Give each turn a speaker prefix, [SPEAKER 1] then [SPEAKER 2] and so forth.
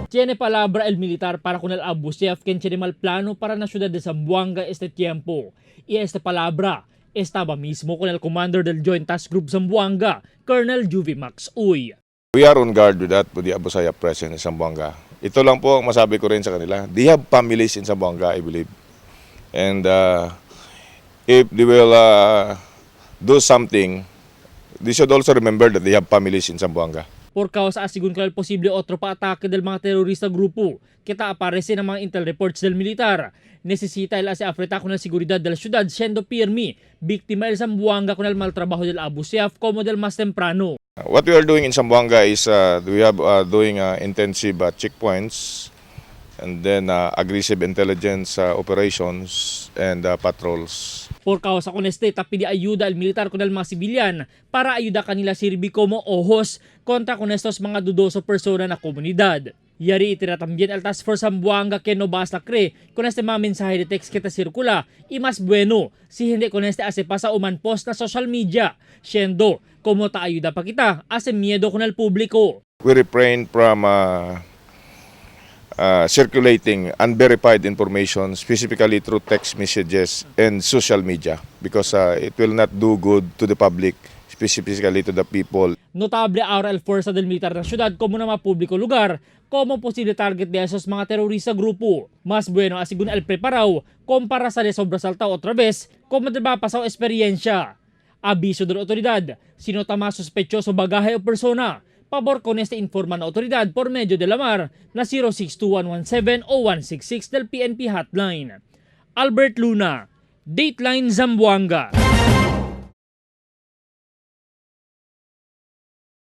[SPEAKER 1] Tiene palabra el militar para con el Abu Sayyaf, quien tiene mal plano para la ciudad de Zamboanga este tiempo. Y esta palabra estaba mismo con el commander del Joint Task Group Zamboanga, Colonel Juvy Max Uy.
[SPEAKER 2] We are on guard with that, with the Abu Sayyaf presence in Zamboanga. Ito lang po ang masabi ko rin sa kanila. They have families in Zamboanga, I believe. And if they will do something, they should also remember that they have families in Zamboanga.
[SPEAKER 1] Por causa asigun con el posible otro pa ataque del mga terrorista grupo que ta aparece ng mga intel reports del militar. Necesita el hace afrita con la seguridad de la ciudad siendo firme, víctima el Zamboanga con el mal trabajo del Abu Sayyaf como del más temprano.
[SPEAKER 2] What we are doing in Zamboanga is we have doing intensive checkpoints and then aggressive intelligence operations and patrols.
[SPEAKER 1] Por causa con este, pidi ayuda al militar con el mga civilian para ayuda kanila sirbi como ojos kontra con estos mga dudoso persona na komunidad. Yari itira también al Task Force Zamboanga que no basta cree con este mga mensaje de text que te circula y más bueno si hindi con este hace pasa o man post na social media, siendo como ta ayuda pa kita hace miedo con el publiko.
[SPEAKER 2] We refrain from circulating unverified information, specifically through text messages and social media, because it will not do good to the public, specifically to the people.
[SPEAKER 1] Notable ahora el fuerza del militar na syudad como na mga publiko lugar como posible target de esos mga terrorista grupo. Mas bueno asigun el preparao compara sa de sobresalta otra vez como de pasao experiencia. Aviso de la otoridad, sino tama sospechoso bagahe o persona, pabor con este informa na otoridad por medio de la mar na 062117 o 166 del PNP hotline. Albert Luna, Dateline Zamboanga.